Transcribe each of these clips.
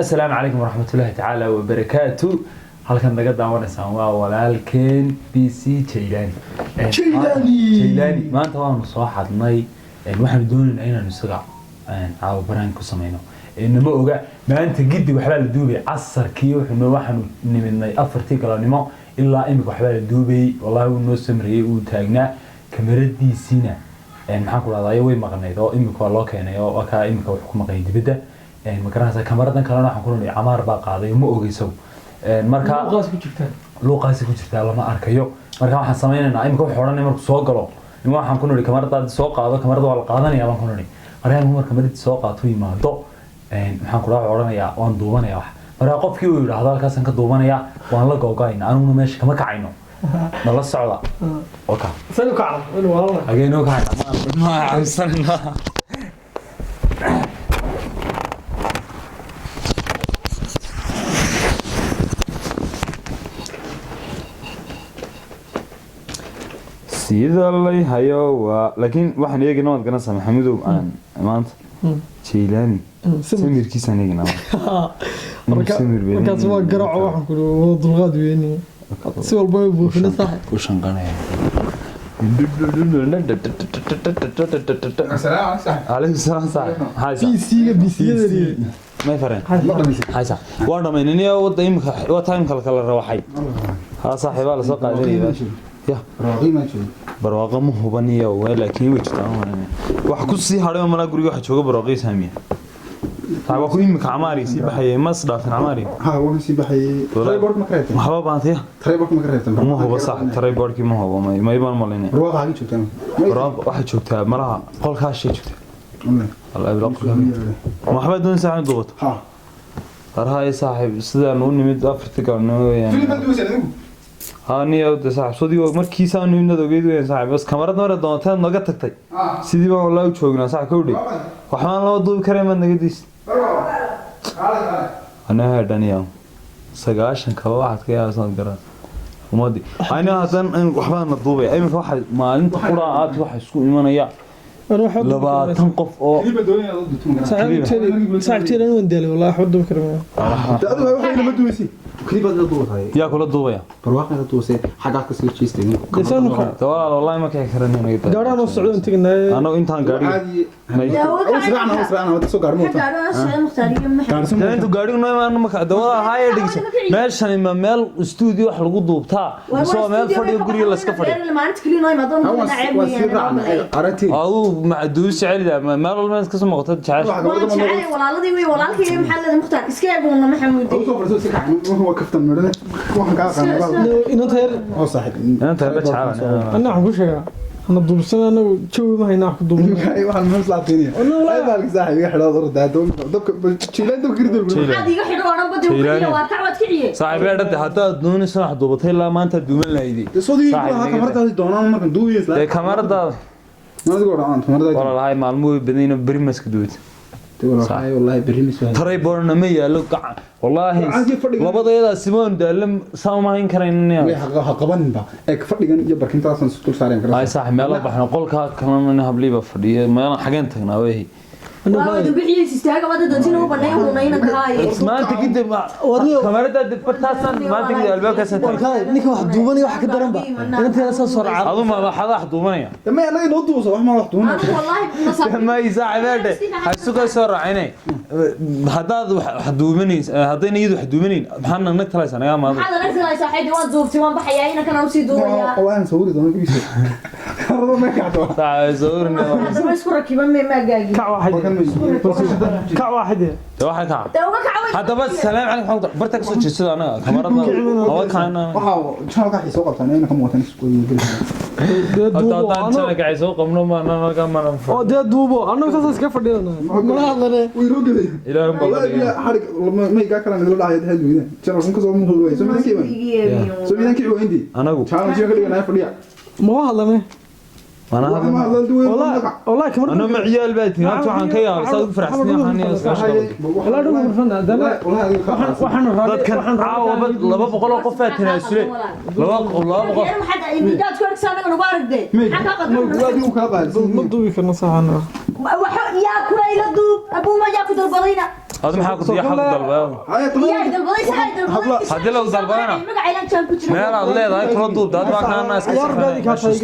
Asalaamu calaykum waraxmatullaahi tacaala wabarakaatu. Halkan naga daawanaysaan waa walaalkeen B C Jaylani. Jaylani! Jaylani maanta waanu soo xadnay. Waxaanu doonaynaa inaanu isaga caawa baraan ku sameyno. Nama oga maanta giddi waxbaa la duubay casarkii, wuxuu waxaanu nimidnay 4tii galabnimo ilaa imika waxbaa la duubayay. Wallahi wuu noo samriyey, wuu taagnaa kamaradiisiina, maxaan ku dhahdaa, way maqnayd oo imika waa loo keenay oo waa kaa imika wuxuu ku maqnay dibadda. Ma garanaysaa kamaradan kalena waxaan ku nidhi camaar baa qaaday, ma oga isagu. Marka luuqaas ku jirtaa, luuqaasi ku jirtaa lama arkayo. Marka waxaan sameynaynaa imika wuxuu odhanaya markuu soo galo ima waxaan ku nidhi kamaradaadi soo qaado, kamarada waa la qaadanaya baan ku nidhi. Marka imika mar kamaradii soo qaato yimaado, maxaan ku dhaha, wuxuu odhanayaa waan duubanaya wax. Marka qofkii uu yidhaahdo halkaasaan ka duubanaya waan la googo'ayna, aniguna meesha kama kacayno, nala socda waka. Sanu kacna inuu walaalna. Hageenoo kacayna ma cabsanayna. Sida lay hayo waa laakiin waxaan eegayna waad garanaysaa Maxamudow, aan maanta Jaylaani samirkiisaan eegaynaa. Samir weyn. Markaas waa garaaco, waxaan ku waa dulqaad weyni si walba way buufina sax. U shanqanaya. Calaykum salaam saaxib, maxaa? BC-ga BC-yada. May fareen haysa, waan dhamaynay niyo wadda imika waa timeka la kala rawaxay. Haa saaxiibaa la soo qaadanaya ya barwaaqo ma hubaniyo waa laakiin way jirtaa, ma malanaya wax ku sii hadhay malaa. Guriga waxa jooga barwaaqo saamiya saaxiib, waa ku imika camaari sii baxayay, mas dhaafin camaari. Waxba baantaya ma hubo saaxiib, trayboardkii ma hubo, may baan malaynaya. Barwaaqo waxay joogtaa malaha qolkaashay joogtaa. Wallahi bila qolkaa ma waxbaa doonaysaa inaad duubato harhaye saaxiib, sidaan u nimid 4tii galabnimo weeyaan. Haa niyo de saaxiib, sodii markii saan nimidnad ogeyd weeyaan saaxiib, bas kamarad mara doonteed naga tagtay, sidii baan wallahi u joognaa saaxiib. Kowdhi waxbaan lama duubi karayn maad naga diis anaa hedhaniya 90 kaba waxaad ka yaabasaad garan ummadii ani haddan waxbaan la duubaya iminka waxa maalinta quraa aad waxa isku imanaya 20 qof oo Saaxiibteena waan daalay wallahi, waxba duubi kara maayo. Yaa kula duubaya? De walaal wallahi ma kici karan. Gaadhaan oo socdaan tegnaaye. Anagu intaan gaadhiga dee intuu gaadhigu noo imaan marka de walaal haya dhigso. Meeshani ma meel studio wax lagu duubtaa mise waa meel fadhiyo guriga layska fadhiyo? Aduu macaduus jecelida meel walba inaad kasoo noqoto jecesha. Inanta yar. Inanta yar la jecel. Anna waxaan ku sheegaa ana duubsana, anagu jawi ma haynaa wax ku duubna. Saaxiib dhadde haddaad doonayso wax duubatay ilaa maanta duuban lahaydi dee kamaradaada walalahay maalmo way badanyino beri maska duwata trayborna ma yaalo gacan wallaahi. Caadi fadhiga. Labadayadaasi waan daalle saa uma hayn karaynin. Ay saaxiib meelo baxno, qolkaa kalena habliiba fadhiya, meelaan xageen tagnaa wehi maanta kadib kamarada bartaasaan maanta kadib albaabkaasaan tagay. Warkaay ninka wax duubanaya wax ka daran ba inanta yar soo soo Adu ma waxaad wax duubanaya may saaxiibeedhe ha isu ka soo raacine. Haddaad wax duubanays, haddayna iyadu wax duubanayn maxaa nag talaysaa nagaa maado. Saaxiib sawirna. Kac waaxid, kac waaxid. De waxay kaca haddaba salaam calaykum waxaan barta kasoo jeedsada anaga kamarada hawa kaana. Dee hadda duubo haddaan ano jana kacay soo qabno maana markaa mana. Oo dee duubo, annagu saas iska fadhiyana mana hadlane. Ilaahay baa anagu Mama hadlane. والله والله كمر Anoo ma ciyaal baa tihiin, horta waxaan ka yaabay saad ugu faraxsan yahay iskaga shaqo. والله dhul furfana dana waxaan raali Dadkan caawa 200 oo qof baa tanaasulay. 200. Ma duubi karno saxana. Aad maxaa ku diyaar xaq dalbaa? Haddii lagu dalbadana meel aad leedahay kula duubta hadda waa kaana iska Ciyaar baadi ka tahay.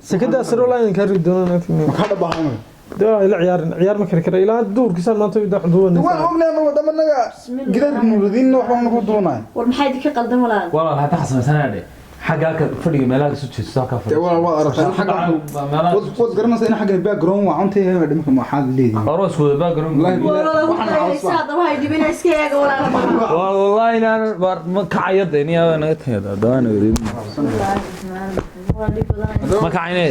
Sekada sare online ka rid doonana daa ila ciyaarin ciyaar ma kari kara ilaa duurkiisa maanta ida duubanaysa. War maxay idinka qaldan walaal? Walaal hataa xasamaysanaa dhe xaggaa ka fadhiga meelaha kasoo jeesto halkaa fadhiga. Aroos wada background. Walaal iska eega walaal. Wallahi inaan war ma kacaya de niyaa naga tagay dawaan wareer ma kacayne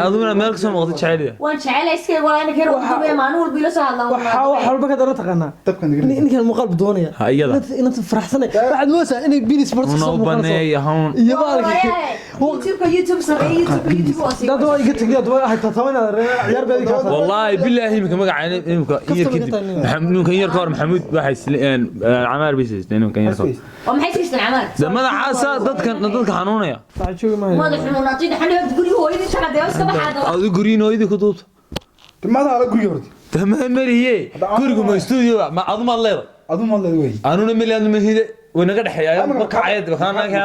aduna meel kasoo muuqata jecel Waan jecelahay iska eeg walaal inaka yar duubaya maalin walba ila soo hadlaan. Waxa wax walba ka daran taqaanaa ninkan muuqaal buu doonaya. Ha, iyada. Inanta faraxsanay waxaad moodaysaa inay bean sports una kasoo u muuqanayso baneeya hawn iyo baalki YouTube YouTube sameey YouTube YouTube waa sii. dad waa iga tagay dad waa hay tatabanaa ciyaar baadi ka tahay. والله بالله imika magacayna imika yar kadib ninkan yar ka hor Maxamuud waxay isleen camaar bay siisteen ninkan yar ka hor. Waa maxay siisteen camaar? De madaxaasa dadkan dadka xanuunaya. Sax joogi maayo. Madax xanuunatay xanuun guriga hooyadii taga dee iska baxaada. Adu guriin hooyadii ku duubta tamaam mariye gurigu ma studio ma adu ma leedahay anuna meli adu ma hide way naga dhaxeeyaa ma kacayad bakana ka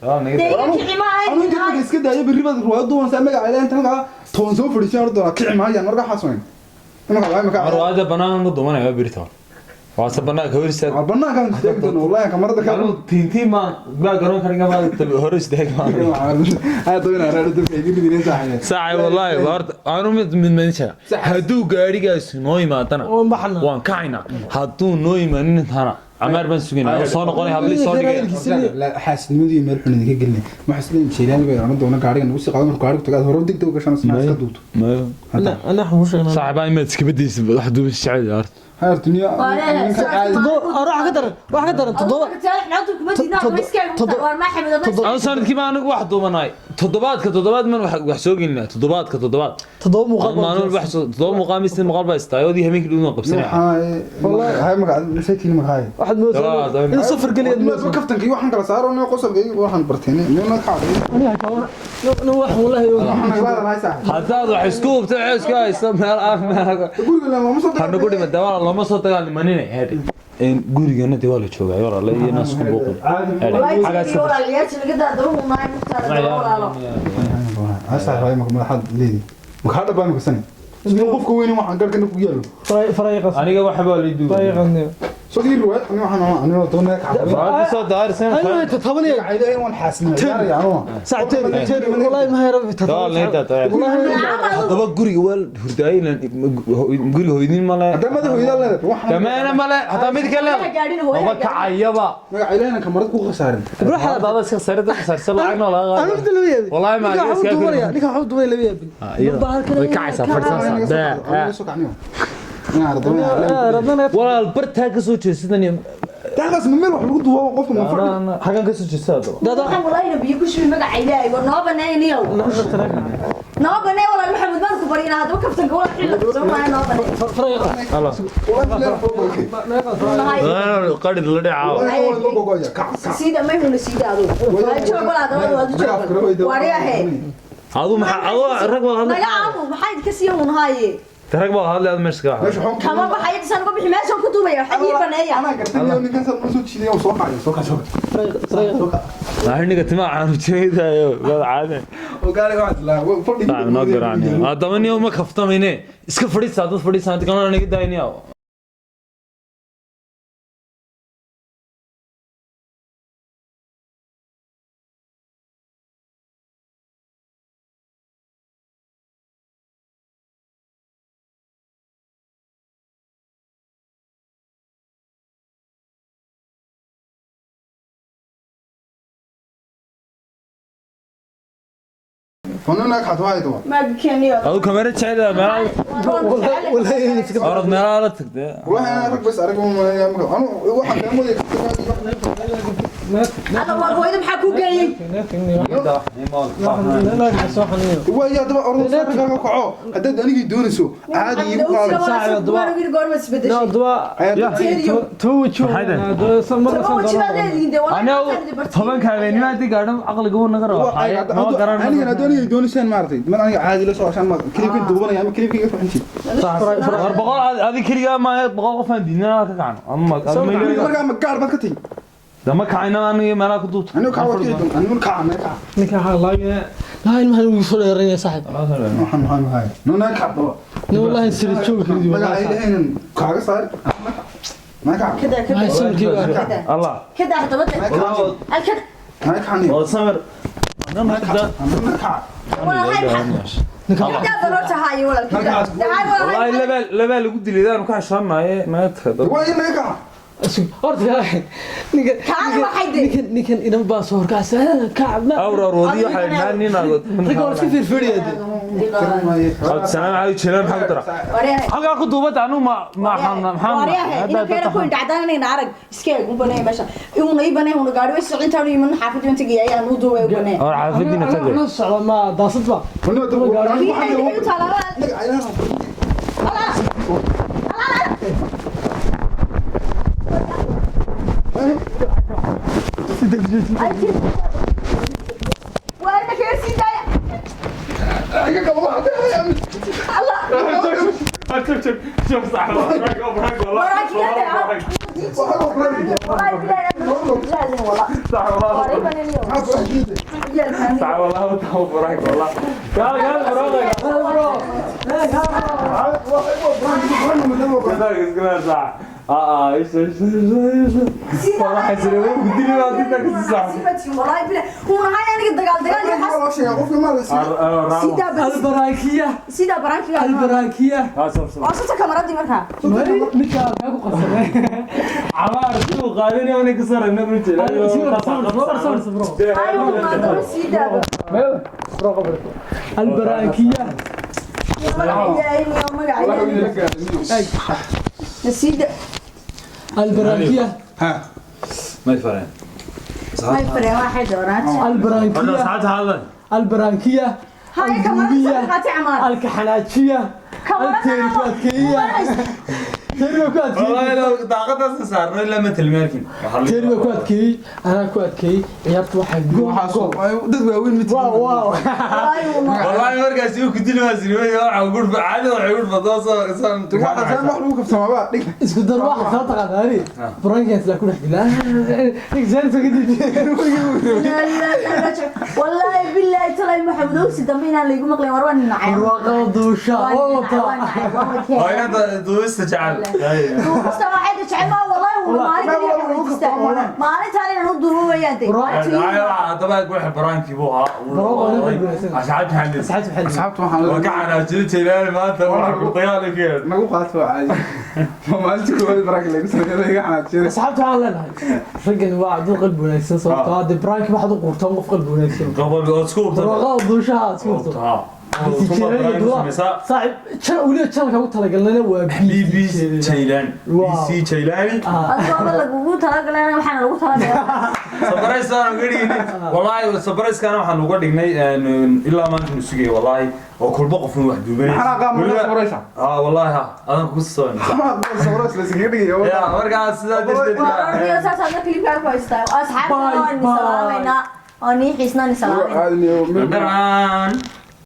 Dee iga kici ma ahayn. Iska daayo berri baad ruwaayad duubanaysaa magaca ilaahay inta halkaa toban soo fadhiisan hor doonaa kici maayaan markaa xasuunin marwaada banaan ma dumanaya berito waa se banaanka hor istaag. Banaankaan istaagi doona wallahi kamarada ka anu tiintiin maan baa garoonka dhiga maa hore istaag maan. Saacay wallahi horta aanu mid mid mid hadduu gaarigaas noo yimaadana Waan baxnaa. Waan kacaynaa hadduu noo imaanin intana camaar baan sugaynaa oo soo noqonay hablii soo dhigay. Xaasidnimadii meel xun idinka gelinay waxaa isleeyihin Jeylaani bay oran doona gaariga nagu sii qaado markuu gaarigu tago aad hore degdeg u gashaan isna iska duubto. Ana ana waxaan ku sheegnaa saaxiibaa imaad iska badaysid wax duubis jecel horta. Hayartu niyo ninka caadi waxa ka daran waxa ka daran toddoba anu sanadkii baan anigu wax duubanay toddobaadka toddobaad man wax soo gelinaa toddobaadka toddobaad toddoba muuqaal baa maalin wax soo toddoba muuqaal mise muuqaal baa istaayodii habeenkii dhulna qabsanay. Waxaa hay magaca saytiin magaca waxaad moodaysaa inuu safar geliyaad moodaysaa. Kaftanka iyo waxaan kala saaro niyo qosolka iyo waxaan bartay niyo ka caadi Aniga xitaa nin wax wallahi waxaan leedahay saaxiib. Haddaad wax isku hubto isku haysto meel ah meel guriga lama soo ha nagu dhima dawaa looma soo dagaalnimanine heedhe in gurigana dee waa la joogaa walaala iyo naas ku buuqin. Saaxiib madaxaad leedi makaa dhabaa imika sani sidii qofka weyni waxaan garhkana ku yaalo. Farayqas aniga waxba la idu farayqas. Soo dii ruwaad ani waxaan ani doonaa ka Waa soo daarsan. Aniga tatabanaya ilaahay waan xaasinay ciyaaraya anuu saacteen teen wallahi ma hayra haddaba guriga waa hurdaayay guriga hooyadin male. Haddaba madax hooyada leedahay waxaan damaana male hadaa mid kale maba kacayaba. Magaca ilaahayna kamarad ku khasaarin. Hadaada iska sarida khasarsan lacagna laga qaado. Aniga mid laba yaabin. Wallahi ma ninka iska waxuu duubanaya ninka waxuu duubanaya laba yaabin. Way kacaysaa fadhisan saa. Soo kacniyo inaan ardayna Walaal bartaa ka soo jeedsadan taas ma meel wax lagu duubo qofka ma fadhi xagan ka soo jeedsada haddaba. Dada Waxaan wallahi biyo ku shubi magaca Ilaahay war noo baneeyniyow. Noo baneey walaal Maxamed baan ku baryana haddaba kaftanka walaal xilli soo maayo noo baneey. Allah qarid la dhacaa. Sida ma huna sida adu. Waa joog walaal dawada waa joog. Waariyahe. Adu maxaa adu rag wada hadlay. Naga aamu maxay idinka sii uun haaye. Rag wada hadlay adu meesha ka baxay. Kama baxay intaan uga bixi meeshan ku duubaya waxa ii baneeya. Anaa gartay ninkan san soo jiiday oo soo kacay soo kacay soo kacay. Aniga timaa aanu jeedayo wada caade. Oo gaariga waxaad la fadhi. Noo garaacnay haddaba niyo ma kaftamayne iska fadhiisa dad fadhiisa inta kalena naga daayniyo. Wanna kaxad waa idwa. Ma keniyo. Adu kamera jecel meelaha. Wallahi Orod meelaha la tagtay. Wallahi ana rag bas arag ma malaya marka anu waxaan ka moodayay. Alla waa hooyada maxaa ku geeyay? Waa yaa daba orod ragga kaco haddaad anigii doonayso caadi iigu qaado. Tobanka habeenimo haddii gaadho caqliga wuu naga rabaa. Anigan haddii anigii doonaysaan maaragtay mar aniga caadi la soo hashaan ma kilibkii duubanaya ama kilibkii iga soo xinjin. War boqol adi keligaa maaha, 100 qof aan diidnaa ka kacno ama markaa ma gaar baad ka tegi. Dama kacayna aniga meelaha ku duubta. Anigu kaca waad kici doontaa, anigu kaca meel kaca. Ninka waxaa laga laa ilmahan ugu soo dheeranaya saaxib. Waxaan maxaan haaya nuna kac daba. Nin wallahi sir joog kaliya. Magaca ilaahay kaaga saar ma kaca. Kada kada. Allah. Kada hadaba. Alkada. Ma kacani. Oo samir. Nuna kaca. Kada baroota hayo walaal kada. Wallahi laba lagu dilay aan ku xishoonaaye naga tagado. Waa in naga kaca. Horta ninka ninkan inan baa soo horkaasa kacab ma awr awr wadi waxa naan nin aad ragga waa iska firfiriyaa. Salaam calaykum jilaan maxaa ku dara halkaa ku duubada anu ma ma maxaan waryahay inuu keena ku indhacdaan inayna arag iska eeg u baneey meesha iuna ii baneey una gaadhi way socintaan u iman xaafadii baan tegaya ayaan u duubay u baneey. War xaafadiina tagay la socda ma daasad ba. Waarna keer sii daaya. Allah. Joog saaxiib. Albaraakiya ninka kaa ku qabsanay Cabaar siduu qaadanaya inay ka sarayna ma jira. Albaraakiya. Albaraakiya. May fareen. Albaraakiya. Asxaabta hadal. Albaraakiya. Alkaxanaajiya. Alteeri ku adkeeya. Teeri ku adkeeyey. Wallahi law daaqadaas saarno ilaa ma tilmaarkin. Teeri ku adkeeyey, anaa ku adkeeyey. Ciyaartu waxay gool. Dad waaweyn mid. Waaw waaw. Wallahi markaas uu ku dili waa sinimada waxa ugu caadi waxa ugu fadoo soo san. Waxa san wax lagu kabsamaa baa dhig. Isku dar waxa soo taqaanaani. Brankaas la ku dhex dilaa. Exam ka dib. Wallahi billahi talay Maxamed oo si dambe inaan laygu maqlin war waan nacay. Warwaaqo duusha. Oo ta. Waa inaad duusta jecel. Duusta waxay jecel ma wallahi wuu maalintan inaan u duubo wayaan day. Haddaba waxa baraankii buu ahaa. Asxaabta xalin. Asxaabta waxaan waa ka xanaajin jiray maanta waxa ku qiyaal ka. Nagu qaato caadi. Ma maalintii koowaad baraanka lagu sameeyay iga xanaajin. Asxaabta waxaan leenahay raggan waa dad qalbi wanaagsan sababtoo ah baraanki waxaad u quurtaan qof qalbi wanaagsan. Qof isku hubta. Warwaaqo duushaha isku hubta. Saaxiib jan weliba janalka ugu talagalnayna waa BB Jailani. BC Jailani. Adooba lagugu talagalay waxaana lagu talagalay. Surprise aan uga dhignay. Wallahi surprise kana waxaan uga dhignay ilaa maanta nu sugay wallahi oo kulba qof wax duubanay. Maxaa qaam ma surprise? Ah wallahi ha adan ku soo. Ma surprise la iskaga dhigay. Ya markaa sidaa darteed. Waa saas aad clipka ku haystaa. Asxaabta waan salaamayna. Oo nii xiisnaan salaamayna. Daraan.